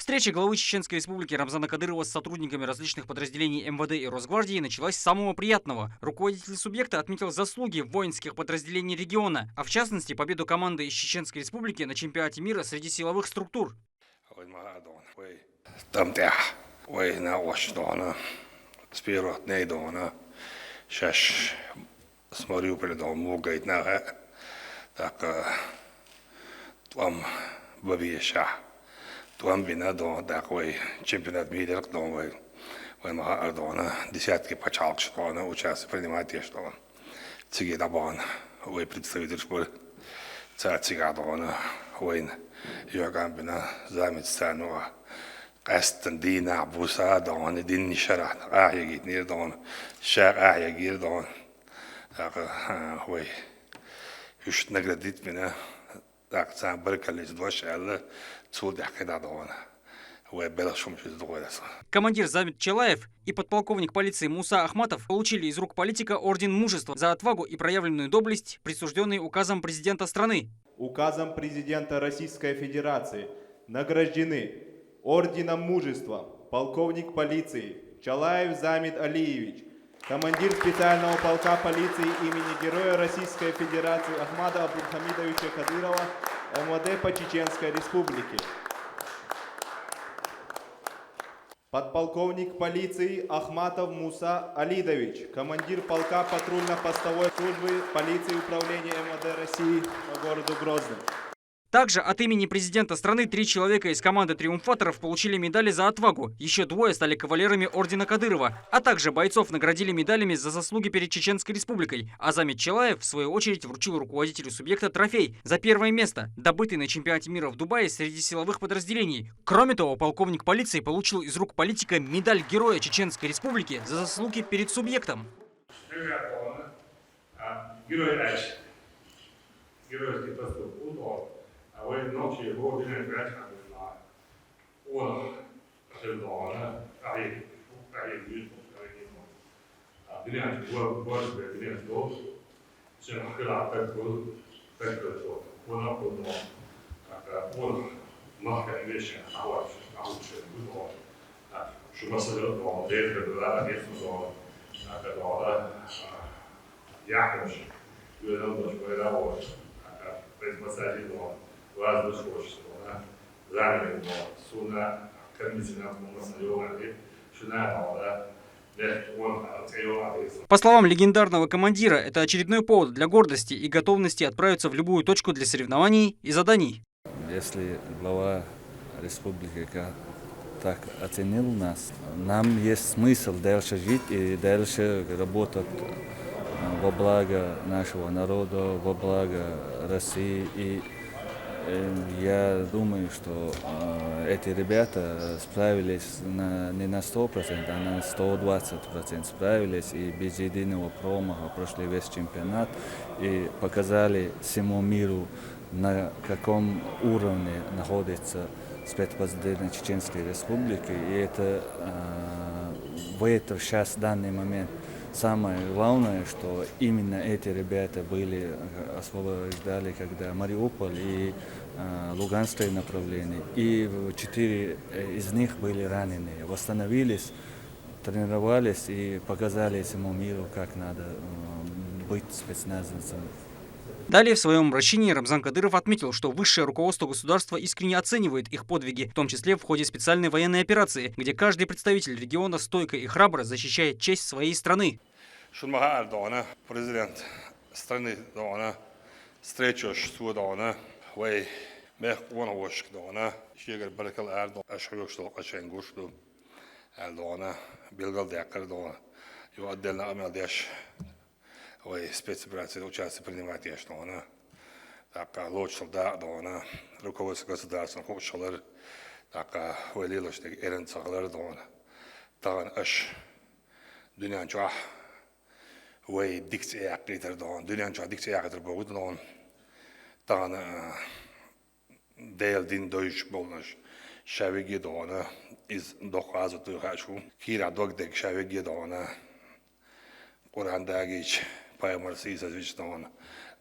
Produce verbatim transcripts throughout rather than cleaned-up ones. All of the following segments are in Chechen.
Встреча главы Чеченской Республики Рамзана Кадырова с сотрудниками различных подразделений МВД и Росгвардии началась с самого приятного. Руководитель субъекта отметил заслуги воинских подразделений региона, а в частности победу команды из Чеченской Республики на чемпионате мира среди силовых структур. Вай ма дона, вай там тя, вай на ош дона, спирот не дона, шаш с Мариуполя дона, мугайт на, так, э, там бабиша, там бина дона, так, вай чемпионат мира дона, вай, вай ма дона, десятки пачалкш дона, участие принимать еш дона. Циги дабан, вай представитель шпор, ца цига дона, вайн, йоган бина, замет стануа. Къастан дина буса дона, дин нишара, ахиги нир дона, шар ахиги дона. Так, а, вай, уж наградить меня. Так, сам баркаллис дош аьлла, цул дехкина дона. Вай белых шум шиз догойдаса. Командир Замит Челаев и подполковник полиции Муса Ахматов получили из рук политика орден Мужества за отвагу и проявленную доблесть, присужденный указом президента страны. Указом президента Российской Федерации награждены орденом Мужества полковник полиции Чалаев Замит Алиевич, командир специального полка полиции имени Героя Российской Федерации Ахмада Абдулхамидовича Кадырова, МВД по Чеченской Республике. Подполковник полиции Ахматов Муса Алидович, командир полка патрульно-постовой службы полиции Управления МВД России по городу Грозный. Также от имени президента страны три человека из команды триумфаторов получили медали за отвагу. Еще двое стали кавалерами ордена Кадырова. А также бойцов наградили медалями за заслуги перед Чеченской Республикой. А Замит Челаев, в свою очередь, вручил руководителю субъекта трофей за первое место, добытый на чемпионате мира в Дубае среди силовых подразделений. Кроме того, полковник полиции получил из рук политика медаль Героя Чеченской Республики за заслуги перед субъектом. Герой Аш. Геройский поступок. Удобно. А вы ночью его обвиняют, он ахир дона, ахир, ахир юз, ахир юз. А, дилянч, гор, гор, дилянч дол. Сен ахир а так был, так был. Он ахир дона. Так, а, он махка вещи, ахват, ахуче, был он. Так, шу масале дона, дезде была, дезде дона. Так, дона, а, яхмуш. Юрел дош, вайра вот. Так, а, предпосадил дона. Воздух хочет дона. По словам легендарного командира, это очередной повод для гордости и готовности отправиться в любую точку для соревнований и заданий. Если глава республики ка-, так оценил нас, нам есть смысл дальше жить и дальше работать, э, во благо нашего народа, во благо России. И, э, я думаю, что, э, эти ребята справились на, не на сто процентов, а на сто двадцать процентов справились и без единого промаха прошли весь чемпионат и показали всему миру, на каком уровне находится спецподразделение Чеченской Республики. И это, э, в этот сейчас, данный момент, самое главное, что именно эти ребята были, э, освобождали, когда Мариуполь и, э, Луганское направление. И в-, четыре, э, из них были ранены, восстановились, тренировались и показали всему миру, как надо, э, быть спецназовцем. Далее в своем обращении Рамзан Кадыров отметил, что высшее руководство государства искренне оценивает их подвиги, в том числе в ходе специальной военной операции, где каждый представитель региона стойко и храбро защищает честь своей страны. Шун маха ар дона, президент страны дона, встреча су дона, вай мех он вошк дона, шегар баркал ар дона, аш хойш дол, аш энгуш дол, ар дона, белгал дякар дона, ё отдельно амел дяш. Вай спецоперация участие принимать еш дона. Так, а, лоч солдат дона. Руководство государства хошалар. Так, а, вай лилош дег эрен цагалар дона. Таган аш. Дунянчуа. Вай дикци якитер дона. Дунянчуа дикци якитер богу дона. Таган, а, Дел дин дойш болнаш шавиги дона, из дохазу ту хашу. Кира дог дег шавиги дона. Къуран дагич, пайгамбар сисаз вич дона.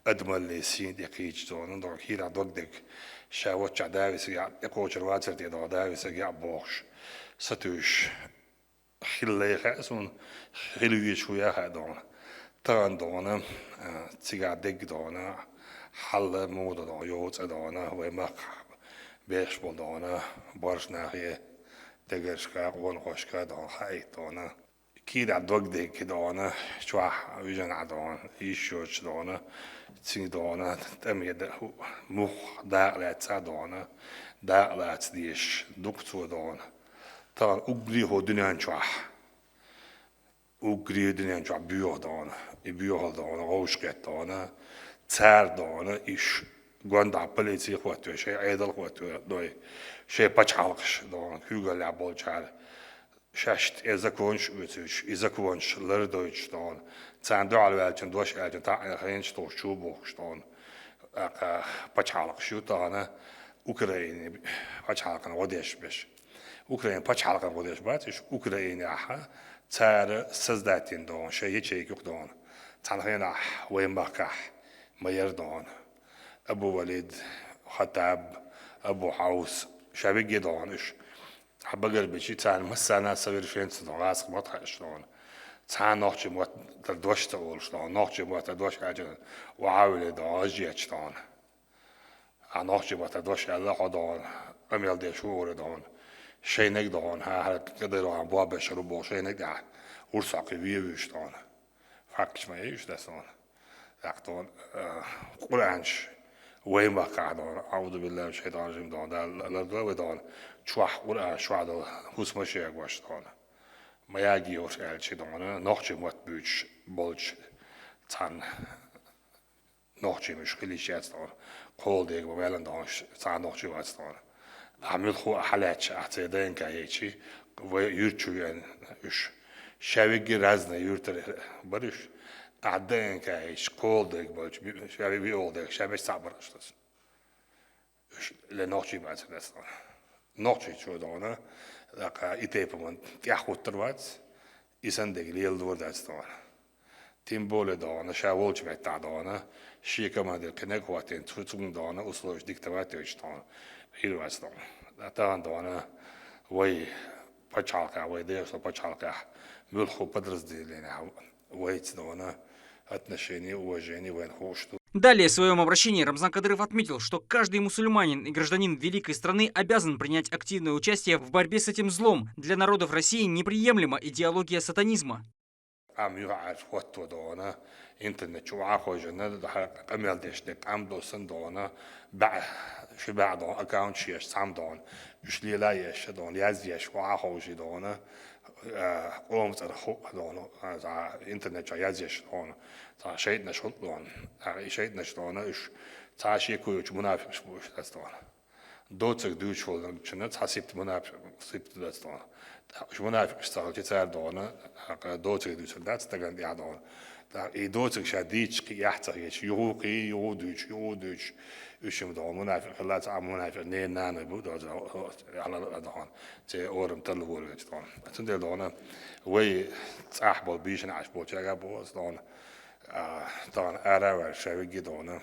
адамаллин сийна тӀе кхийча дона, дона кийрахь дог дерг, ша воччахь да висаргахь, тӀекхочур вацара те дона, да висаргахь бохуш, сатуьйсуш хилла хаьа суна, хила везаш ву а хаьа дона. Тахана дона, а, цигахь дерг дона, хьал а муха ду дона, йоцу а дона, вайн махкахь бехаш болу дона, боьрша нахе, дегашка, къонахошка дона, хаийта дона. Кийрахь дог дерг дона, чохь вижина дона, йиш йоцуш дона, цуьнан дона, тӀаме дан, мух дакъа лаьцна дона, дакъа лаца дезаш, дукха цо дона. Тахана уггаре а хӀокху дуьнен чохь, уггаре а дуьнен чохь боьха дона, и боьхалла дона, вовшахкхетта дона, цара дона, иш гондахь полици хӀоттаве, шайн Ӏедал хӀоттаве, дой, шайн пачхьалкхаш дона, куьйгаллехь болчара, шаьш тӀе законаш оьцуьйтуш, и законаш лардойтуш дона, царна дуьхьал ваьллачун дош аьллачун таӀийна хенаш тохуш чу бохуш дона, тӀаккха пачхьалкхаш ю тахана Украинин пачхьалкхана гӀо деш берш. Украинин пачхьалкхана гӀо деш бац, уьш Украинехь цара создать йина дона, шайн ячейка юкъа дона. Цхьана хенахь вайн махкахь ма яра дона. Абу Валид, Хаттаб, Абу Хьавс, ша виге дона уьш. Хьан багарбичи царна массарна совершенство дона, гӀазкхийн мотт хаьаш дона. Цхьана нохчийн мотт тӀера дош ца олуш дона, нохчийн мотт тӀера дош аьлча, охьа а вилла дона, гӀаж ечу дона. Ахьа нохчийн мотт тӀера дош аьлла хьо дона, къамел деш ву ура дона. Шайниг дона, хӀара Кадыровн бобешару боху шайниг тӀехь, урс хьокхий вен вуьйш дона. Факташ ма ю уьш дас дона. ТӀаккха дона, а, Къуръанаш вайн махкахь дона, аӀузу биллахӀи мина шшайтӀани рражим дона, Дала лардойла вай дона, чохь Къуръанаш чохь долу хӀусамаш а ягош дона. Ма ягийош аьлча дона, нохчийн мотт буьйцуш болчу цхьана нохчийн уьш хила йиш яц дона, кхола дега ма ваьллина дона, цхьа нохчи вац дона. Ахьа муьлхха а хьалаьцча, ахьа церан ДНК йичи, вай юьрта чу веана уьш. Ша виге разный юьртара бара уьш. Ахьа ДНК йичи, кхола дега болчу, ша виге виолу дега, ша беш цхьаъ бара уьш дас. Уьш ле нохчий бацара дас дона. Нохчийчо дона, тӀаккха и тайпа-м тӀехь хӀуттур вац, и санна дерг леладора дац дона. Тем более дона, ша волчу меттахь дона, шен командир кхиниг а хӀоттийна, цу, цуьнга дона, условиш диктовать йойтуш дона, хир вац дона. Тахана дона, вай пачхьалкхехь, вай Дела пачхьалкхехь, муьлхха подразделенехь вайца дона, отношение, уважение вайна хууш ду. Далее в своём обращении Рамзан Кадыров отметил, что каждый мусульманин и гражданин великой страны обязан принять активное участие в борьбе с этим злом. Для народов России неприемлема идеология сатанизма. Къам юьхьӀаьржа хӀотто дона, интернет чу охьаховшина, хӀара къамел деш дерг къам доссана дона, баьӀ, ши баьӀ дона, аккаунташ еш цхьамма дона, уьш лела еш дона, язъеш охьаховший дона, а, къоман цӀарах хӀуъа дона, а, цхьа интернет чохь язъеш дона, цхьа шайтӀанаш хӀуъа дона, а, и шайтӀанаш дона, уьш цхьа шеко йолчу мунафикъаш бу уьш дац дона. Доцург дуьйцуш волчунна цхьа сибат мунафикъ сибат дац дона. ТӀаккха уьш мунафикъаш ца хилча цара дона, тӀаккха доцург дуьйцур дац стагана тӀехь дона. ТӀаккха и доцург ша дийцича кхин эхь ца хеташ, юха кхин, юха дуьйцуш, юха дуьйцуш, уьш-м дона мунафикъ хилла, цхьа мунафикъ ненан наной бу дона, дона. Церан орам тарло волавелча дона. Цундела дона, вай цӀахь болу бийшина Ӏаш болчаьрга боху аса дона, а, тахана ара а ваьлла ша виге дона.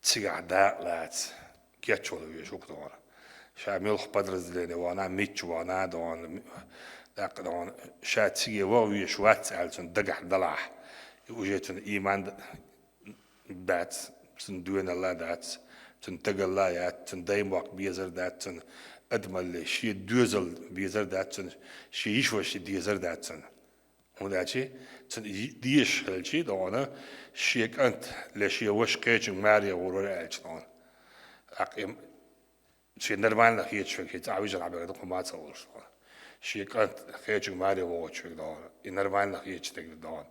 Цигахь дакъа лаца, кечвала везаш ву-кх дона. Ша муьлхха подразделени вахана, мичча вахана дона, даккха дона, ша циге ваха везаш вац аьлла цунна дагахь далахь, и уже цунна ийман д-, дац, цунна доьналла дац, цунна тагалла яц, цунна даймохк безар дац, цунна адамалле шен доьзал безар дац, цунна шен йиш-ваша дезар дац цунна. ХӀунда аьлча цунна и-, дезаш хилча дона, шен кӀант ле шен ваша кхечуьнга маре гӀур вара аьлча дона. ТӀаккха и шен нормально хеташ верг, хӀинца ахь вижина Ӏа берг ду-кх хӀума ца олуш дона. Шен кӀант кхечуьнга маре вогӀуш верг дона, и нормально хеташ дерг дона.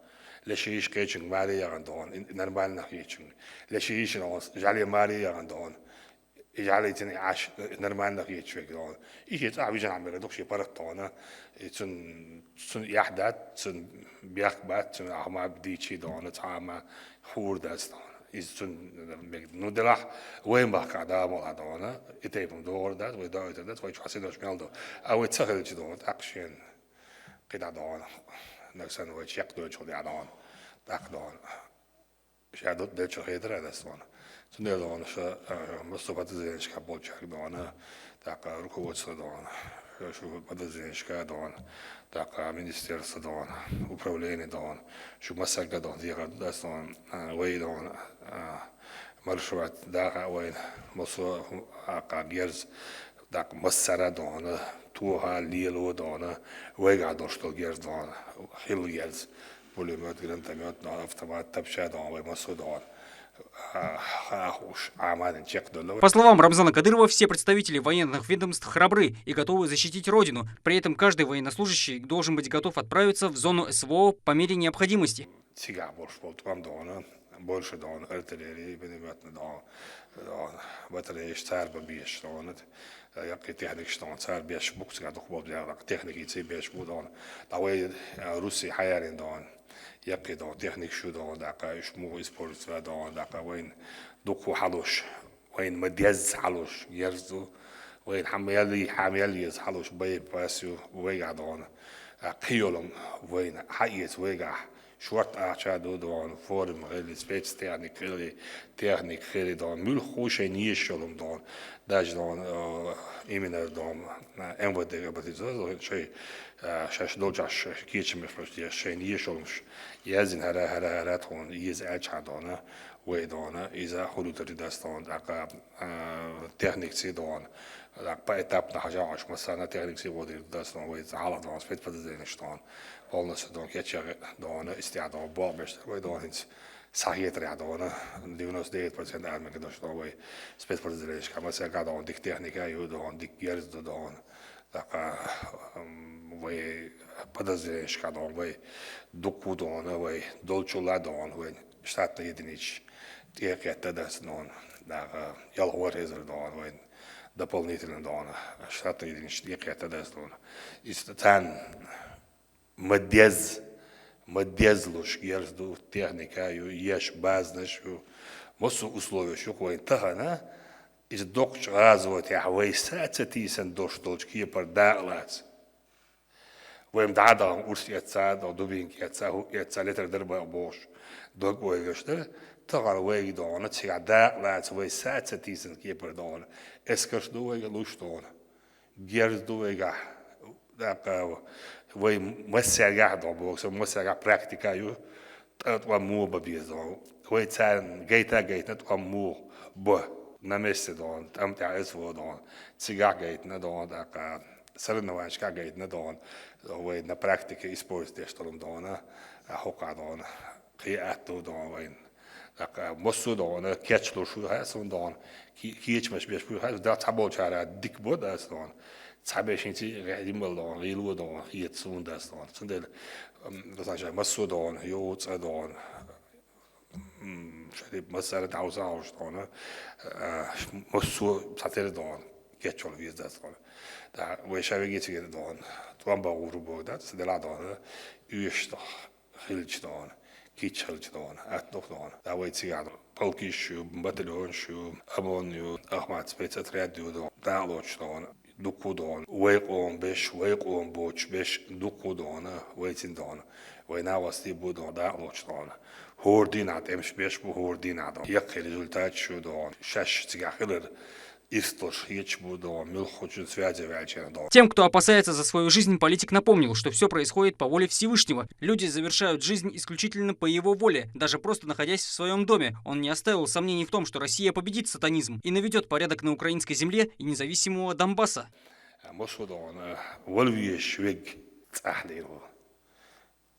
Ле шен йиша кхечуьнга маре яхана дона, и нормально хеташ верг. Ле шен йишина дона, жӀаьле маре яхана дона. И жӀаьлийцина и Ӏаш нормально хеташ верг дона. И шен цӀахь вижина Ӏа берг ду-кх шен паргӀат дона. И цун, цун эхь дац, цун бехк бац, цун ахьа ма дийчий дона, цхьа а ма хуур дац дона. Иза цун мег-, ну, делахь вайн бахкахь да а мукъа дона. И тайпа-м догӀур дац, вай доуьйтур дац, вай чохь синош мел ду. А вай ца хилча дона, тӀаккха шена кхидӀа дона. Нагахь санна вай чекхдойтуш хӀу дехьа дона. ТӀаккха дона. Ша дут делча хетар а дац дона. Цундела дона ша, а, массо подразделенешка болчарг дона, тӀаккха руководство дона, шу подразделенешка дона, тӀаккха министерство дона, управление дона, шу массарга дона, дехар ду дац дона, а, вай дона, а, маршрут даха вайн, массо, а, герз, тӀаккха массара дона, тоха лело дона, вайга дош дол герз дона, хил герз, пулемёт, гранатомёт дона, автомат, тапча дона, вай массо дона. А, ха, уж, а, мадин чек дона. По словам Рамзана Кадырова, все представители военных ведомств храбры и готовы защитить Родину. При этом каждый военнослужащий должен быть готов отправиться в зону СВО по мере необходимости. Цигахь болуш болу тӀом дона, больше дона, артиллерия, минометна дона, дона, батареяш цара бан беш дона, яккхий техникаш дона, цара беш бу-кх цигахь дукха болу дела, техникица беш бу дона. Ткъа вай, а, Руси хьаярин дона, яккхий дона, техникаш ю дона, тӀаккха уьш муха использовать дона, тӀаккха вайна дукха хьалуш, вайна ма дезза хьалуш, герз ду, вайна хьан мел, хьан мел еза хьалуш боеприпас ю, вайгахь дона, а, кхийолам вайна хьаэца вайгахь, шорта ахча ду дона, форма хили, спецтехника хили, техника хили дона, муьлхха шайна езаш йолу дона, даже дона, э, именно дона, э, МВД обратиться, шай, э, шаьш долчохь шайн кечамехь шайна езаш йолуш, яздина хӀара, хӀара, хӀара тхуна еза аьлча дона, вай дона, иза хӀуллуьйтур дац дона, тӀаккха, э, техникаца дона, тӀаккха поэтапно хьажа Ӏаш массарна техникаца гӀо дийр дац дона, вай цхьа хьалха дона, спецподразделенеш дона, полностью дона, кечъян дона, истя дона, болх беш дара вай дона, хӀинца схьахетарехь дона, девяносто девять процент армига дош дона вай спецподразделенешка, массаьрга дона, дика техника ю дона, дика герз ду дона, тӀаккха, м, вай подразделенешка дона, вай дукха ву дона, вай долчул а дона, вай штатный единицаш тӀе а кхетта дац дона, тӀаккха ялхор эзар дона, вай дополнительно дона, штатный единицаш тӀе а кхетта дац дона. Иза царна ма дезза, ма дезза луш герз ду, техника ю, еш базанаш ю, массо а условияш ю-кх вайн тахана, иза доккхачу гӀазотехь вай са а ца тийсина дош долчу кепара дакъа лаца. Вайн дӀа а дахана урс эцна, дубинка эцна, хӀуъа эцна, летар дара бохуш, дог ойла еш дара, тахана вайга дона, цигахь дакъа лаца вай са а ца тийсина кепара дона, эскарш ду вайга луш дона. Герз ду вайгахь, тӀаккха вай массаьргахь а дона боху, со массаьргахь практика ю, тӀа тӀом муха бан беза дона. Вай царна гайта а гайтина тӀом муха бан, на месте дона, тӀам тӀехь эсво дона, цигахь гайтина дона, тӀаккха соревнованешкахь гайтина дона, вай на практике использовать деш долу дона, хӀокхахь дона. Кхин а атта ду дона вайна. ТӀаккха массо а дона, кечлуш ву хьа суна дона, ки-, кечамаш беш ву хьа, да цхьаболчара дика бо дац дона. Цхьаберш хӀинца гӀехь димбала дона, гӀийла дона, хета суна дац дона. Цундела, м, сан ша массо а дона, йо, цӀа дона. М, шаьртип массара дӀа хьовса хьовш дона, а, массо а цхьатера дона, кечвала веза дац дона. ТӀаккха вай ша веге цига дона, тӀом бан гӀур бу дац, делахь дона, уьш дона. Хилча дона, кийча хилча дона, атта ду-кх дона. Да вай цигахь дона. Полкиш ю, батальонаш ю, ОМОН ю, Ахмат спецотряд ю дона, дакъа лоцуш дона, дукха ву дона. Вай къоман беш, вай къоман боцуш беш, дукха ву дона, вайцин дона. Вай накъостий бу дона, дакъа лоцуш дона. ХӀора дийнахь тӀемаш беш бу, хӀора дийнахь дона. Яккхий результаташ ю дона. Шаьш цигахь хилар Исторш хеташ бу дона, муьлххачун связе ваьлча дона. Тем, кто опасается за свою жизнь, политик напомнил, что все происходит по воле Всевышнего. Люди завершают жизнь исключительно по его воле, даже просто находясь в своем доме. Он не оставил сомнений в том, что Россия победит сатанизм и наведет порядок на украинской земле и независимого Донбасса. Массо а дона, вала везаш верг цӀахь лийр ву.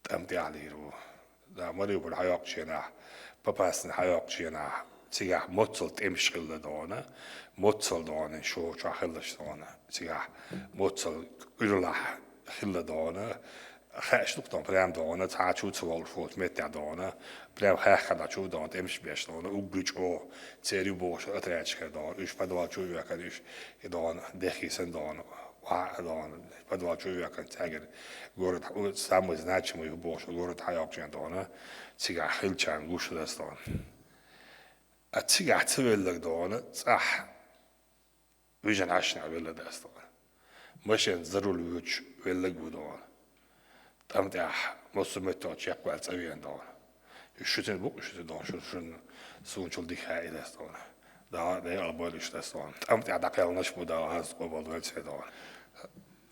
ТӀам тӀехь лийр ву. Да, Мариуполь хьайоккхучу хенахь, Попасна хьайоккхучу хенахь, цигахь моццал тӀемаш хилла дона, моццал дона, шо чохь хиллаш дона, цигахь моццал Ӏуьйралахь хилла дона, хаьаш ду-кх дона, прям дона, цхьа чу ца волуш волчу меттехь дона, прям хаьхкхана чу дона, тӀемаш беш дона, уггар чӀогӀа церан ю бохуш отрядчикара дона, уьш подвал чу а вехкана, уьш и дона, дехкий санна дона. Ваха а дона, подвал чу а вехкана, цаьргара город, у, самый значимый хӀу бохуш, город хьайоккхучу хенахь дона, цигахь хилчарна гуш дац дона. А цигахь ца велларг дона, цӀахь вижина хьаьшнехь велла дац дона. Машен за руль воьдуш велларг ву дона. ТӀам тӀехь массо а меттехь чекхваьлла цӀа веана дона. Шуьца бу-кх, шуьца дона, шу, шуна, суна чул дика хаьий дас дона. Дала декъала бойла уьш дас дона. ТӀам тӀехь дӀакхелхинарш бу, Дала хаза къобал дойла церан дона.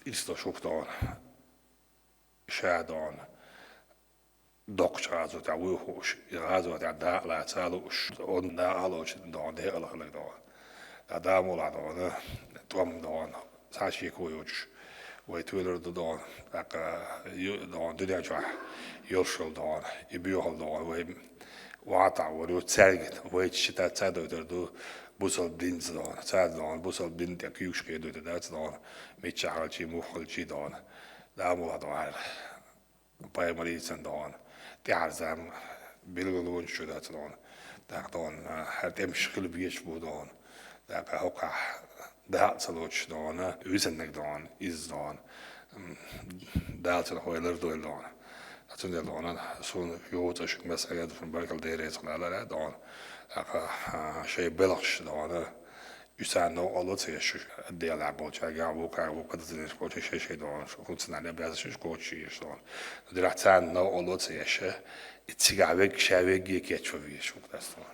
Ирс до шух дона. Ша дона. Доккхачу гӀазотехь вуй хууш, и гӀазотехь дакъа лаца а лууш, онда дакъа а лоцуш дона, декъала хилар дона. Ткъа Дала мукъалахь дона, тӀом дона, цхьа шеко йоцуш, вай тоьлур ду дона, тӀаккха ю-, дона, дуьнен чохь йолуш йолу дона, и боьхалла дона, вай ватахь вар ю, цаьрга вай чу ца дойтур ду, бусалба динца дона, цаьрца дона, бусалба дин тӀе куьйгаш кхедойтур дац дона, миччахь хилчий, муха хилчий дона. Дала мукъалахь дона, пайхамарийн дона, тӀаьхьара зама билгалонаш чу дац дона. ТӀаккха дона, хӀара тӀемаш хила безаш бу дона. ТӀаккха хӀокхахь дакъа ца лоцуш дона, висинарг дона, иза дона. М, Дала цунах вай лардойла дона. Цундела дона, суна йоцу аша массаьрга а шуна баркалла, Дела реза хуьлда аьлла дона. ТӀаккха, а, шайн белхаш дона. Уьш царна новкъарло ца еш, отделехь болчаьрга а, вукхара, вукхара подразделенеш болчаьрга шай-шай дона, функциональный обязанностьш кхочуш еш дона. Делахь царна новкъарло ца еш, и цигахь верг ша верге кечван везаш ву-кх дас дона.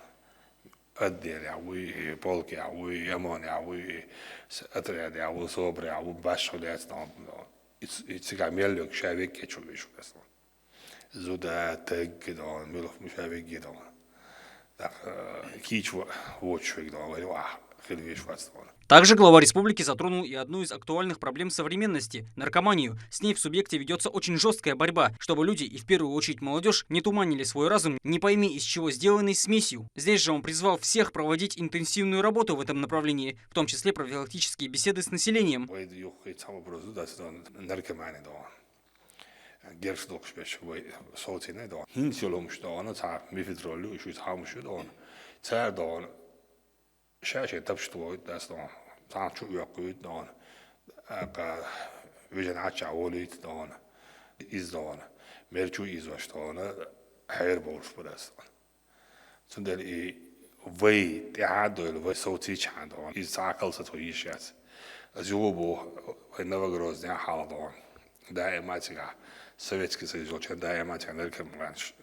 Отделехь вуй, полкехь вуй, ОМОНехь вуй, с-, отрядехь ву, СОБРехь ву, башха лаьцна дона. И ц-, и цигахь мел верг ша верг кечван везаш ву-кх дас дона. Зуда, таг дона, муьлха муьша верг дона. ТӀаккха, э, кийча во-, воцуш верг дона, вай юкъахь хила везаш вац дона. Также глава республики затронул и одну из актуальных проблем современности — наркоманию. С ней в субъекте ведётся очень жёсткая борьба, чтобы люди, и в первую очередь молодёжь, не туманили свой разум не пойми из чего сделанной смесью. Здесь же он призвал всех проводить интенсивную работу в этом направлении, в том числе профилактические беседы с населением. Вай юххе цхьа вопрос ду, дас дона, наркомани дона. Герш доккхуш берш вай совцийна дона. ХӀинца йолу хӀумаш дона, цхьа мефедрон ю, уьш цхьа хӀумаш ю дона. Цара дона, ша-шайн тапаш тухуьйту дас дона. Цхьаьна чу оьккхуьйту дона. ТӀаккха вижина Ӏаччахь волуьйту дона. Иза дона. Мер чу изош дона. Хьера бовлуш бу дас дона. Цундела и вай тӀаьхьа а дойла, вай совцийчхьана дона, иза цхьа а кхалсаца вай йиш яц. Аса юха боху, вай Новогрозная хьалха дона. Даима а цигахь, Советский Союз йолчохь даима а цигахь наркоманаш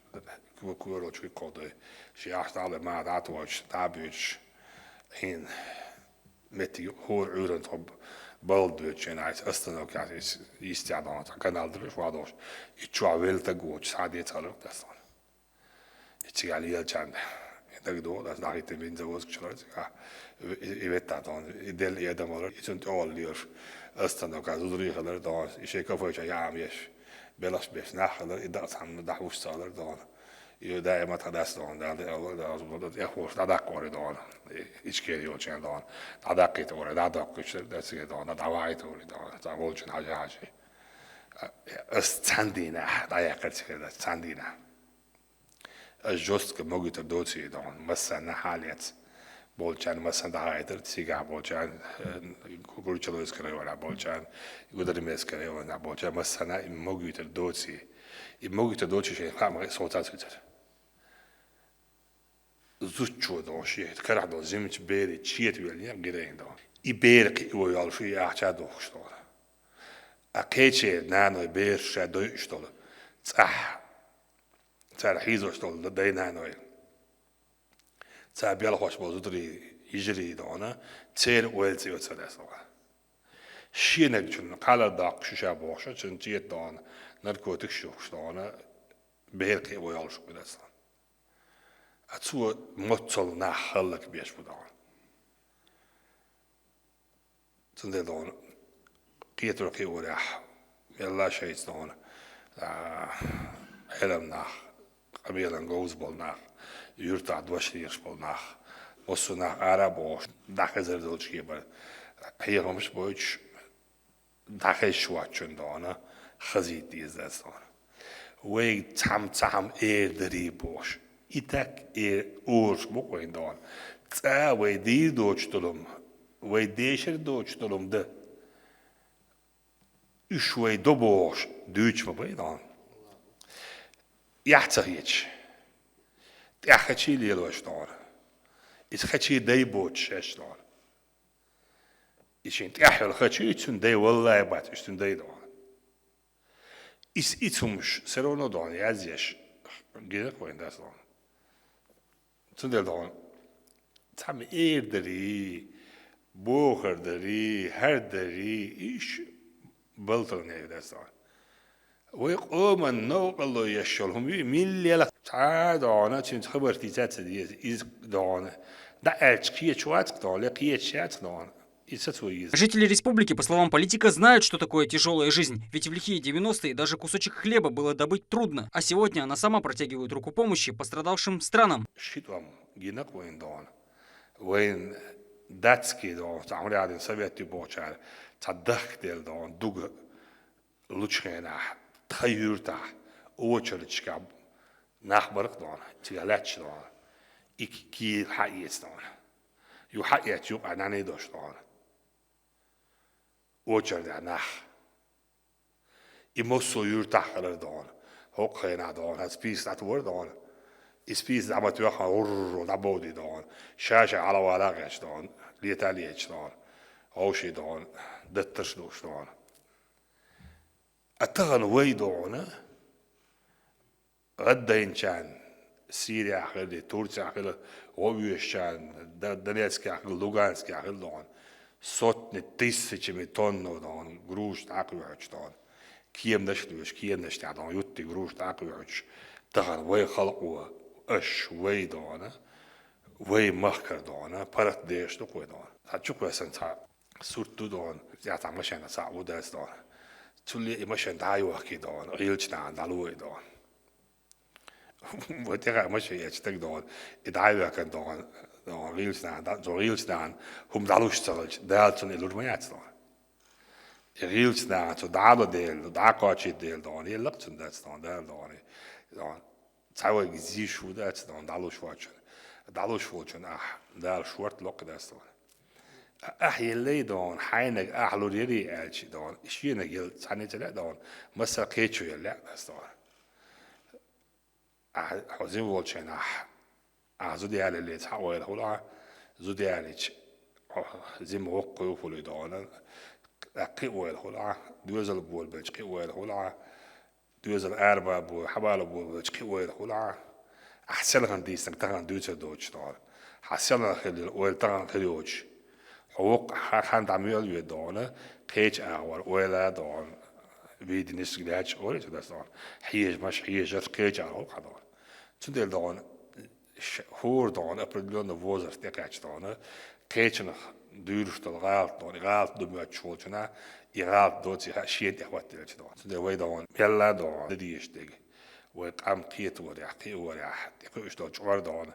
ку-, куьйгалло чу кховдой. Шен ахча дӀа а лой, маха дӀа а тохуьйтуш, дӀа а боьдуш. Хьийна меттиг хӀора Ӏуьйранна тхо балла доьдучу хенахь, остановкехь йистехь дона, цхьа канал дара, вадош. И чохь велла стаг воцуш, схьа децахь луьра дас дона. И цигахь лелачарна дагадогӀу, аса дӀахӀиттина бензовозкаш лара цигахь, и, и веттахь дона, и делла и адам вара, и цунна тӀехула лелаш, остановка зударий хилар дона, и шайн кафе чохь яа еш, белхаш беш нах хилар, и дакъа цхьанна дӀахьуш ца хилар дона. И даима тхан дас дона, Дала, Дала, Дала, тӀехволуш дӀадаккха вара дона, Ичкери йолчу хенахь дона, дӀадаккхийта вара, дӀадоккхуьйтуш дара цига дона, дӀавахьийта вара дона, цхьа волчун хьажа хьажий. Аса цхьана дийнахь дӀаяьккхира цига, аса цхьана дийнахь. Аса жестко могуьйтур доций дона, массарна хьалец болчарна, массарна дӀахьайтар, цигахь болчарна, э, Курчалойский районехь болчарна, Гудермесский районехь болчарна, массарна и могуьйтур доций. И могуьйтур доций шайн хаамах соцац вуьтур. Зудчо дона шен карахь долу жимачу берийн чета велла геройн дона. И бер кхио йолуш, и ахча дохуш дона. А кхечеран наной бераш ша дойуш долу цӀахь, цара хьийзош долу дай-наной, цара белхош болу зударий, йижарий дона, церан ойла ца йо ца дас дона. Шен нагчунна кхалар доккхуш ю ша бохуш, цуьнан чета дона, наркотикаш юхуш дона, бер кхио йолуш хир аса дона. А цо моццал нах хӀаллакбеш бу дона. Цундела дона, кхетар кхиорехь, мелла шайца дона, а, Ӏелам нах, къамелан говза болу нах, юьртахь дош лелаш болу нах, массо а нах ара а бохуш, дӀахезар долчу кепара, хьехамаш а бойтуш, дӀахезаш воцчунна дона, хазийта деза аса дона. Вайга цхьамма цхьа хӀума эр дарий бохуш. И так эр ораш бу-кх вайн дона. Цкъа вай дийр доцуш долу хӀума, вай дешар доцуш долу хӀума дан. Уьш вай до бохуш дуьйцуш ма бай дона. Эхь ца хеташ, тӀаьхьа хачий лелош дона. Иза хачий дай боцуш шаьш дона. И шен тӀаьхьа йолу хачий, цуьнан дай валлай бац, уьш цуьнан дай дона. Ис и цумаш все равно дона язъеш, Гинах вайн дас дона. Цундела дона. Цхьа ма эр дарий, бохар дарий, хӀара дарий, иш балтал не дас дона. Вай къоман новкъалло еш йолу хӀума ю, миллелах цхьа а дона, цуьнца хабар тийца ца деза, иза дона. ДӀа аьлча кхечу вацахь дона, ле кхечу яцахь дона. И сацо еза. Жители республики, по словам политика, знают, что такое тяжелая жизнь, ведь в лихие девяностые даже кусочек хлеба было добыть трудно, а сегодня она сама протягивает руку помощи пострадавшим странам. Ши тӀом гинакъ вайн дона. Вайн датский дона, цхьа хьуна яхьа совет ю бохучара, цхьа дахка делла дона, дуга лучу хенахь, тхан юьртахь, очередьшкахь нах барх дона, цигахь лаьтташ дона. И кийра хьаэца дона. Ю хьаэца юкъа нана дош дона. Очередехь нах. И массо а юьртахь хилар дона. ХӀокху хенахь дона, хӀан спийса дӀатухур дона. И спийса дӀа ма тоьххьа, гӀурру дӀабовдий дона. Ша-ша хьалавала гӀерташ дона. Лета а леташ дона. Вовший дона. Даттарш лууш дона. А тахана вай дона. ГӀаддайначарна Сирияхь хилла, Турцехь хилла, гӀо оьшучарна, Д-, Донецкехь хилла, Луганскехь хилла дона, сотни тысячами тонна дона, груш дӀакхоьхьуьйтуш дона, кеманаш а лоьцуш, кеманаш тӀехь дона, юттий груш дӀакхоьхьуьйтуш, тахана вай халкъо, аш, вай дона, вай махкара дона, паргӀат дезаш ду кхо дона. Цхьа чу кхоьссина цхьа сурт ду дона, я цхьа машенах цхьаъ ву дац дона. Цулле и машен дӀа а йохкий дона, гӀийлачу нахана дӀалуо и дона. Вай тӀехь машен эцча стаг дона, и дӀа а ваьккхина дона, дона, гӀийлачу нахана, дона, цо гӀийлачу нахана хӀума дӀалуш ца хилча, Дала цунна и лур ма яц дона. И гӀийлачу нахана цо дӀа а ло дела, дӀа а кхочийта дела дона, еллакх цунна дац дона, Дала дона, дона. Цхьа вайга зийш ву дац дона, дӀалуш воцчунна. ДӀалуш волчунна ахь, Дала шорта локху дац дона. Ахь еллай дона, хьайнаг ахь лур ярий аьлча дона, шенаг елла цхьаьна ца лаьа дона, массара кхечо елла лаьа дац дона. Ахь хьо зин волчу хенахь, ахь зуда ялале цхьаъ вайла хуьлу ахь, зуда ялича, хьо зима воккха хуьлу дона, кхин а вайла хуьлу ахь, доьзал болабелча кхин а вайла хуьлу ахь, доьзал арабан бу, хьабала бу велча кхин ойла хуьлу хьан. Ахь селхана дийцинарг тахана дуьйцур доцуш дона. Хьан селхана хилла ойла тахана хир йоцуш. Хьо воккха хьан, хьан дӀа мел ве дона, кхечу агӀор ойла дона. Види нисиг лаьча ойла ца дас дона. Хьежамаш, хьежарш кхечу агӀор хьан дона. Цундела дона, ш-, хӀора дона, определённый возраст тӀекхаьчча дона, кхечанах дуьйраш долу гӀалат дона, и гӀалат ду моьттуш волчунна, и гӀалат доций хаа шен тӀе хӀоттаелча дона. Цундела вай дона, мелла а дона, дан дезаш дерг. Вай къам кхетарехь, кхиорехь, тӀекхуьуш долу чкъор дона,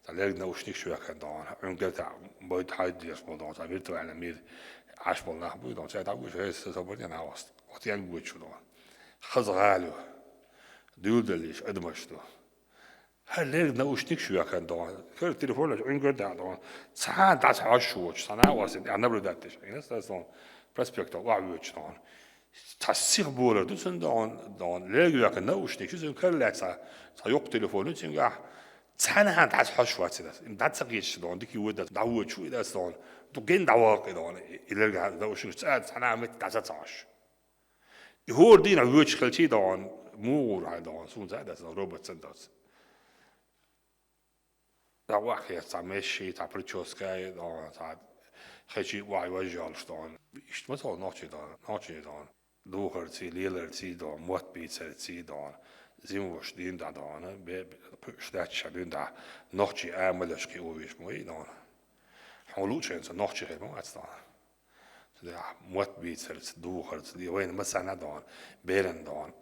цхьа лерг наушникаш вехкан дона, Ӏуьнгар тӀехь бойда хьайда дезаш болу дона, цхьа виртуальный мир Ӏаш болу нах буй дона, цаьрга дӀагуш, хӀей, сан собар дена хьан васт, оцу янг гучу дона. Хаза гӀала ю. Дуьйладаллийша адамаш ду. ХӀара лерг наушникаш вехкан дона. Хара телефонаш Ӏуьнгар даьхьа дона. Цхьа а дӀа ца хьожуш воцуш, сан а васт, тӀехь наблюдать деш. Ина стас дона. Проспектал охьавоьдуш дона. Цхьа сиха болар ду цунна дона, дона. Лерг вехкан наушникаш ю цуьнан кара лаьцна. Цхьа йоккха телефон ю цуьнгахь. Цхьана а дӀа ца хьожуш вац и дас. Им дӀа ца кхеташ дона. Дика ву дас. ДӀавоьдуш ву и дас дона. Ду гин дӀаваккхи дона. И лерг наушникаш цхьа а цхьана а метта дӀа ца хьожуш. И хӀора дийнахь воьдуш хилчий дона, муха гӀур хьайн дона, суна ца а дацара, робот санна доцу. ДӀа ваххера цхьа месси, цхьа прическа, дона, цхьа хечий охьа йожжалуш дона. Иштта ма ца хьо нохчий дона, нохчий дона. Духарций, леларций дона, мотт бийцарций дона. Зимвуш дийна дӀа дона, бе-, бе-, кхуьуш даьчча дуьйна дӀа. Нохчий амалеш кхио виш ма вий дона. Хьуна луучу хенца нохчий хир ма вац дона. Цундела мотт бийцарца, духарца, вайна ма санна дона, беран дона.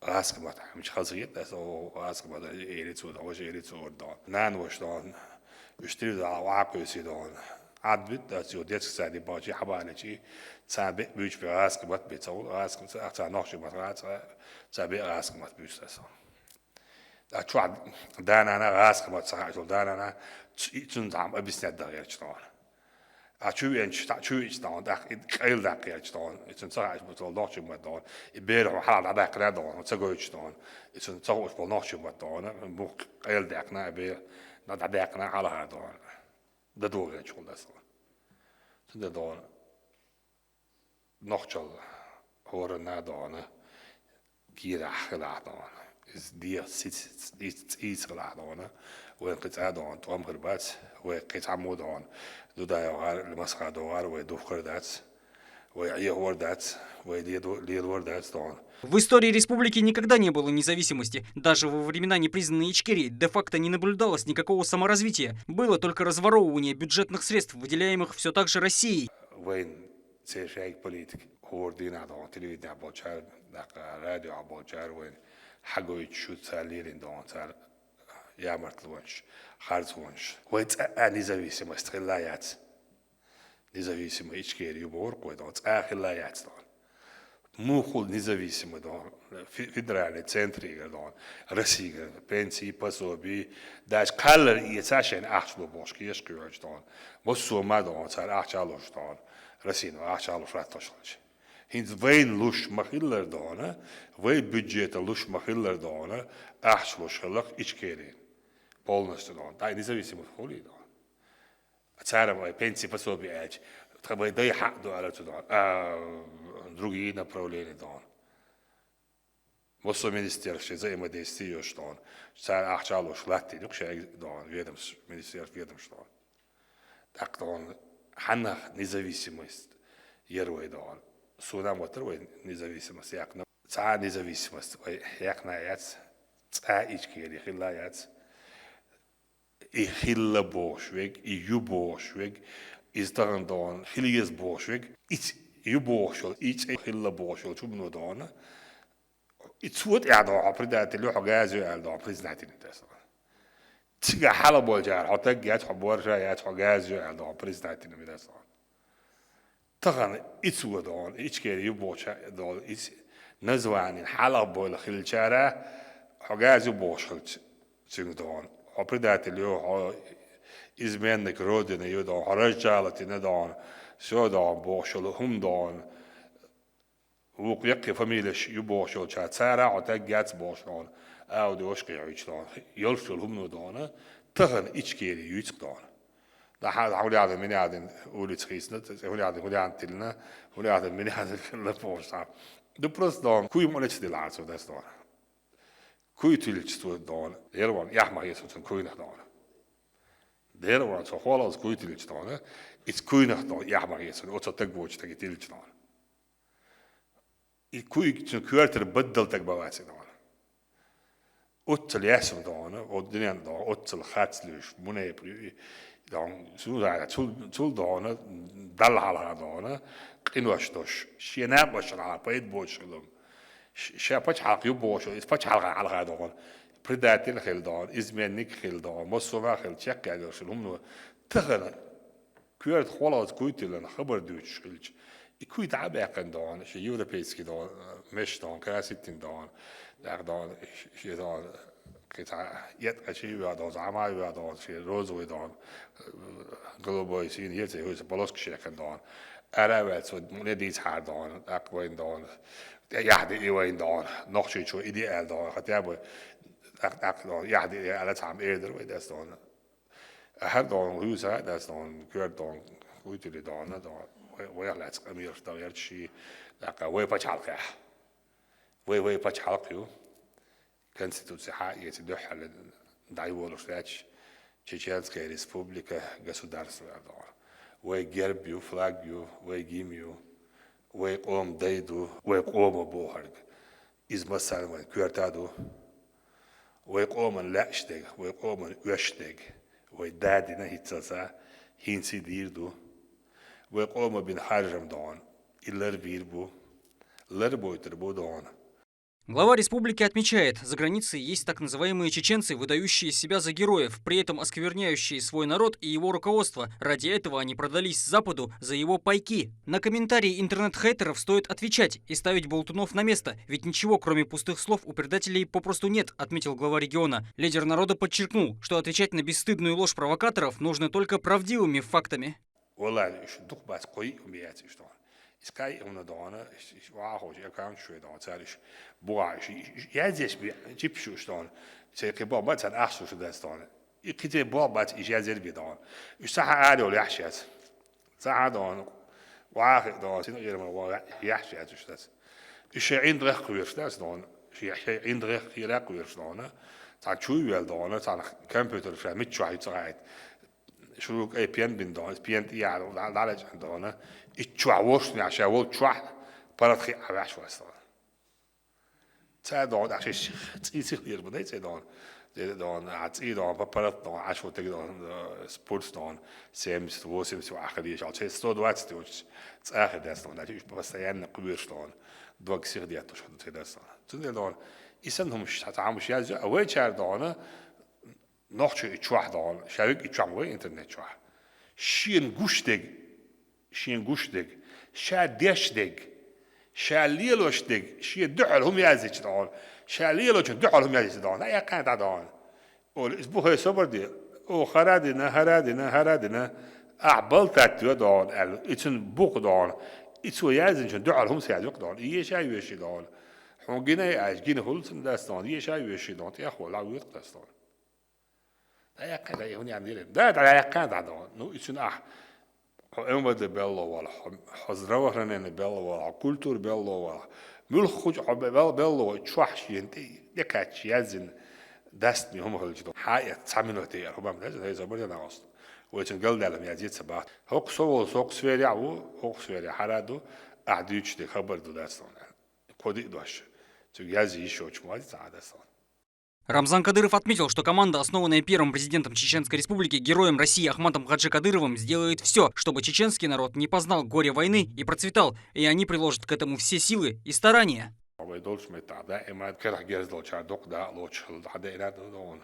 ГӀазкхи мотт хьамча хазахета аса, о, гӀазкхи мотт, эри цо дона, ваша эри цо дона. Нана ваша дона, уьш тир дала вакхуьйси дона. Ӏад бит дац, цо детский саде бахчи, хьабаличи, цхьа бе буьйчу бе гӀазкхи мотт бе ца гӀул, гӀазкхи ца, цхьа нохчи мотт гӀа, цхьа, цхьа бе гӀазкхи мотт буьйцу аса. А чохь да-нана гӀазкхи мотт ца хаьа, цул да-нана ц-, и цунна цхьа объяснять дан гӀерташ дона. А чу веанчу, та-, чу веача дона, тӀаккха и къайла даккха гӀерташ дона. И цунна ца хаьа, цул нохчи мотт дона. И бер хьо хьала дӀадаьккхина дона, ца гойтуш дона. И цунна ца хууш болу нохчи мотт дона, мух къайла даьккхина, а бер дӀа-, дӀадаьккхина хьалахара дона. Дан догӀу гӀерташ хул дас дона. Цундела дона. Нохчалла хӀоранна а дона, кийрахь хилахь дона. Из дегӀа циц-, циц-, цӀийца хилахь догӀана, вайн кхин цӀа догӀана тӀом хир бац, вай кхин цхьа мо догӀана, Дудаев гӀар, Масхадов гӀар вай духкар дац, вай Ӏехавар дац, вай леду-, ледавар дац догӀана. В истории республики никогда не было независимости. Даже во времена непризнанной Ичкерии де-факто не наблюдалось никакого саморазвития. Было только разворовывание бюджетных средств, выделяемых все так же Россией. Вайн цершайг политик хӀор дийнахь догӀана телевидение болчар, даккха радио болчар вайн хьагойтуш шу цар лерина догӀана, цар ямартлонаш, харцонаш. Вай цӀа а независимость хилла яц. Независимый Ичкери ю бохург вай догӀана, цӀа хилла яц догӀана. Мухул независимый догӀана, фе-, федеральный центригара догӀана, Россигара, пенсии, пособии, даже кхаллар эца шайн ахча лу бохуш кеш кхоьхьуш догӀана. Массо ма догӀана, цар ахча луш догӀана, Россино ахча луш латтош хилча. ХӀинца вайна луш ма хиллар догӀана, вай бюджета луш ма хиллар догӀана, ахча луш хиларх Ичкерин. Полностью догӀана. Дай независимый хули догӀана. Цара вай пенсии пособие аьлча, тха вай дай хьаъ ду аьлар цу догӀана. А, другие направления догӀана. Массо министерство взаимодействие йош догӀана. Цара ахча луш латтийна юкъ шайга догӀана, ведомство, министерство, ведомство догӀана. ТӀаккха догӀана хьаннах независимость яр вай догӀана. Суна ма тара вай независимость яьккхина. Цхьа независимость вай яьккхина яц, цӀа Ичкери хилла яц. И хилла бохуш верг, и ю бохуш верг, иза тахана догӀана хила еза бохуш верг, и ц-, ю бохуш йолу, и цӀе хилла бохуш йолчу хӀумано догӀана, и цо тӀехь догӀана хьо предатель ю, хьо газа ю аьлла догӀана признательный дац догӀана. Цигахь хьалха болчара хьо таг яц, хьо борша яц, хьо газа ю аьлла догӀана признательный ма дац догӀана. Тахана и цо догӀана, Ичкери ю бохуча догӀана, иза название хьалха бойла хилчара, хьо газа ю бохуш хилча, цуьнга догӀана. Хьо предатель ю, хьо изменник Родины ю догӀана, хьо разжаловать йина догӀана, всё догӀана, бохуш йолу хӀума догӀана. Вукху яккхий фамилеш ю бохуш йолчара, цара хьо таг яц бохуш догӀана, аудиош кхехьуьйтуш догӀана, йолуш йолу хӀумано догӀана, тахана Ичкери юьйцу-кх догӀана. Дахьа хӀун яхьа, мин яхьа улица хийцина, хӀун яхьа, хӀун яхьа тиллина, хӀун яхьа, мин яхьа хилла бохуш цхьа. Ду просто догӀана, куй ма лечу дилахьа цо дас догӀана. Куй тилча цо догӀана, лерван яхь ма хецо цун куйнах догӀана. Лерван цо хьолалц куй тилча догӀана, иза куйнах догӀана, яхь ма хецо, оцо таг вочу таг тилча догӀана. И куй цун коьртара баддал таг ма вац и догӀана. Оццал ясма догӀана, о дуьнен догӀана, оццал хацлуьйш, мунепа ю и догӀана, цул, цул догӀана, Далла хьалха догӀана, къинош дош, шен накъосташна хьалха пайда боцуш хилла. Ш-, ша пачхьалкх ю бохуш, иза пачхьалкхан хьалха догӀана, предатель хилла догӀана, изменник хилла догӀана, массо а хилла, чекхъяьлла йолуш хилла хӀумано. Тахана коьрта хьолалц куй тиллина хабар дуьйцуш хилча, и куй дӀа а баьккхина догӀана, шен европейский догӀана, меш догӀана, краситтина догӀана, дагахь догӀана, ш-, шен догӀана, кхин цхьа эткъа шен а веха догӀана, зӀаман а веха догӀана, шен розовый догӀана, голубой, синий, цхьа хӀуьйса полоска шекхна догӀана. Ара а ваьлла, цо муьлхха дийцахьара догӀана, тӀаккха вайна догӀана, тӀе яхь де и вайна догӀана, нохчийчо и де аьлла догӀана, хотя бы тӀаккха, тӀаккха догӀана, яхь де и аьлла цхьамма эр дара вай дас догӀана. Ахьар догӀана, хӀуьйса а дац догӀана, коьрта догӀана, куй тилли догӀана, догӀана, вай-, вайх лаьцна къамелаш дагӀерча ший, тӀаккха вай пачхьалкхехь. Вай, вай пачхьалкх ю. Конституци хьаэца дуьххьал дӀайолуш лаьтташ, Чеченская Республика государство аьлла догӀана. Вай герб ю, флаг ю, вай гимн ю, вай къоман дай ду, вай къомо бохург. Иза массарна вайн коьрта ду. Вай къоман лаьаш дерг, вай къоман оьшуш дерг, вай да дина хӀинццалца, хӀинца а дийр ду. Вай къомо бина харжам догӀана, и лар бийр бу, лар бойтур бу догӀана. Глава республики отмечает, за границей есть так называемые чеченцы, выдающие себя за героев, при этом оскверняющие свой народ и его руководство. Ради этого они продались Западу за его пайки. На комментарии интернет-хейтеров стоит отвечать и ставить болтунов на место, ведь ничего, кроме пустых слов, у предателей попросту нет, отметил глава региона. Лидер народа подчеркнул, что отвечать на бесстыдную ложь провокаторов нужно только правдивыми фактами. Валлахи, уьш дукха бац, кхо йиъ хӀума яц уьш догӀана. Иза кхо йиъ хӀума догӀана, уьш, уьш вахош, аккаунт шоай догӀана, цара уьш бухахь, уьш, уьш, уьш язъеш бе, чипш уьш догӀана. Церан кхин болх бац, царна ахча луш дац догӀана. И кхин церан болх бац, иза язъяр бе догӀана. Уьш цхьа хьан ара йолу яхьаш яц. Цхьа хьан догӀана, вахи догӀана, синкъера ма вон яхьаш яц уьш дац. Уьш шайн ӀиндагӀах кхоьруш дац догӀана. Шен, шен ӀиндагӀех, хийрах кхераш дона, цхьан чу вел дона, цхьан компьютер ша миччо хьайца гӀайт. Шуруг ай пен бин дона, пен тӀе яхьа дӀалечӀан дона, иччо вошнех ша вол чохь паргӀат хи а ваьш вац дона. Ца дона, а ши цӀий сих лер бу дай цӀе дона. Дона, а цӀий дона, па паргӀат дона, а шо тег дона, спорт дона, семьдесят, восемьдесят ахалиш, ал цӀе сто двадцать уч цӀахи дас дона, а уж постоянно кхераш дона. Дог сих детташ хӀу цӀе дас дона. Цундел дона, и сан хӀумаш, цхьа хӀумаш язъю, а вай чар дона, нохчо и чохь дона, ша виг и чохь вай интернет чохь. Шен гуш дег, шен гуш дег, ша деш дег, ша лелош дег, шен дуьхьал хӀума язйича дона, ша лелочун дуьхьал хӀума язйича дона, а эккхана дӀа дона. Ола, иза бу хай собар де, о, хара дина, хара дина, хара дина, ахь балтат йо дона, аьлла, ицун бух дона, и цо язйинчун дуьхьал хӀума язйух дона, и еша йоьши дона. Хьун гинай аьлча, гина хӀулцан дас дона, еша йоьши дона, тӀехвала вуьтх дас дона. ДӀаяккхай, да, и хӀун ян дирем. Да, дӀаяккхай, да, да. Ну, и цуьнан ахь, хьо М В Д белло вала, хьо, хьо здравоохранение белло вала, хьо культура белло вала. Муьлхха хуча хьо бел-, белло вала, чохь шена тӀе, тӀекхаьчча язйина, даст ми хӀума хилча ду. Хьа эт, цхьа минуте яр, хӀума ма деза, хӀай, собар де, нагӀост. Вай цуьнан галдаьлла язйица бахт. ХӀокху со волу, со кху сферехь ву, хӀокху сферехь хьара ду, ахь дуьйцуш де хабар ду дац тхуна. Кхо диъ дош. Цуьнга язйи йиш йоцуш ма вац цхьа а дац тхуна. Рамзан Кадыров отметил, что команда, основанная первым президентом Чеченской Республики, героем России Ахматом Хаджи Кадыровым, сделает все, чтобы чеченский народ не познал горе войны и процветал, и они приложат к этому все силы и старания. Вай долчу меттахь даима карахь герз долчара дукха да а лоцуш хилла, хьан деана а ду дона,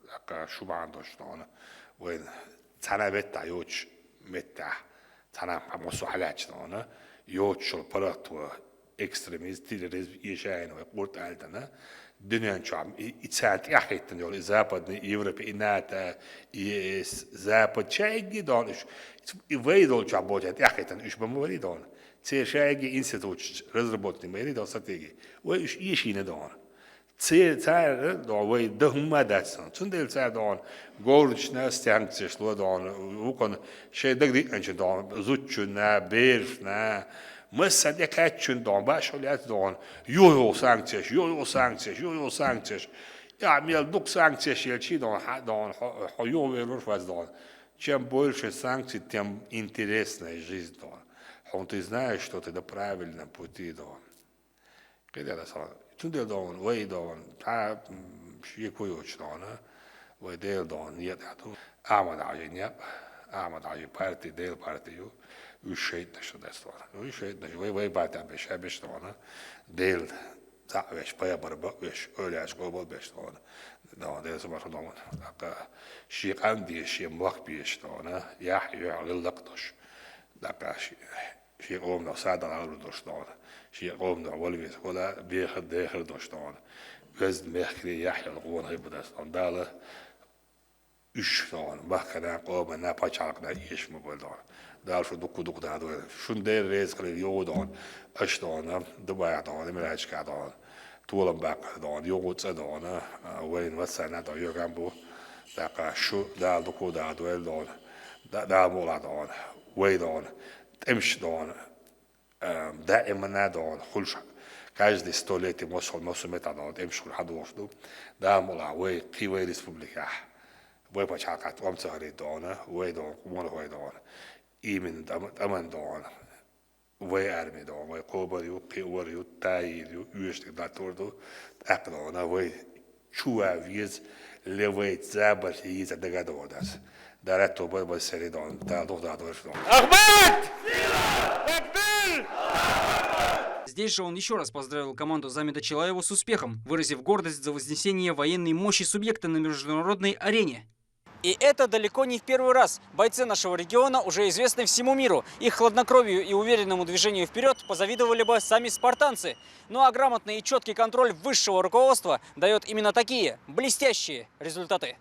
тӀаккха шу бахьана долуш дона. Вайн цхьана меттахь йоцуш меттахь, цхьана хьан массо а хьалаьчна дона, йоцуш йолу паргӀато экстремизм, терроризм эшайна вай къуртӀа аьлла дана, дуьнен чохь и, и царна тӀаьхьахӀиттина йолу и Западный, и Европа, и НАТО, и Е С, Запад, шайгги дона уьш, и вай долчохь боцу тӀаьхьахӀиттина уьш бан ма варий дона. Церан шайгги институташ разработанный ма ярий дона стратеги. Вай уьш эшийна дона. Церан, цара дона вай дан хӀумма а дац дона. Цундела цара дона говрачна санкцеш ло дона, вукхунна шайн дагадиъначун дона, зудчунна, берашна, массарна тӀекхаьччун дона, баш хьо лаьцна дона, йо-йо санкцеш, йо-йо санкцеш, йо-йо санкцеш. Я, мел дукха санкцеш елчий дона, хьан дона, хьо, хьо юхавер вуьш вац дона. Чем больше санкций, тем интересная жизнь дона. Хьуна ты знаешь, что ты на правильном пути дона. Кхидерг аса, цундела дона, вай дона, цхьа, м, шеко йоцуш дона, вай Дела дона, некъа тӀехь ду. Ахьмад-Хьажин некъ, Ахьмад-Хьажин парти, Дела парти ю, уьш шайтӀанаш ду дас дона. Уьш шайтӀанаш, вай, вай партехь беш, ша беш дона, Дела цхьаъ веш, пайхамар бакъ веш, ойла яц къобал беш дона. Дона, Дела ца марха дона. ТӀаккха шен къам дезаш, шен мохк безаш дона, яхь, юьхь, гӀиллакх а долуш. ТӀаккха ши-, Шен къоманах сагӀа дала гӀалар долуш дона. Шен къоманах вала веза вала, бехар, дехар долуш дона. Везан мехкарий яхь йолу къонахий бу дас дона. Дала уьш дона, махкана, къомана, пачхьалкхана эшам ма бойла дона. Дала шу дукха дукха дадойла. Шун Дела реза хилийла юху дона. Аша дона, Дубайхь дона, Эмираташкахь дона. Толам баккхар дона, юху цӀа дона. Вайна массарна а дона, йоьгам бу. ТӀаккха шу Дала дукха дадойла дона. Да-, Дала мукъалахь дона. Вай дона. ТӀемаш дона, а, даимана дона, хуьлуш, каждый сто лет и массо-, массо мета дона, тӀемаш хуьлу хьан дохуш ду. Дала мукъалахь вай, кхин вай республикехь, вай пачхьалкхехь тӀом ца хилийта дона, вай дона, къонахой дона, именно тӀам-, тӀаман дона, вай арми дона, вай кхобар ю, кхиор ю, таийр ю, оьшург дӀатур ду, тӀаккха дона, вай чу ван веза, ле вайца забарш йийца дага а догӀу дас. Дара тобар бан сери дон, Дала духу даха дойраш дон. Ахмат! Сила! Такбир! Здесь же он еще раз поздравил команду Замида Чилаева с успехом, выразив гордость за вознесение военной мощи субъекта на международной арене. И это далеко не в первый раз. Бойцы нашего региона уже известны всему миру. Их хладнокровию и уверенному движению вперёд позавидовали бы сами спартанцы. Ну а грамотный и чёткий контроль высшего руководства даёт именно такие блестящие результаты.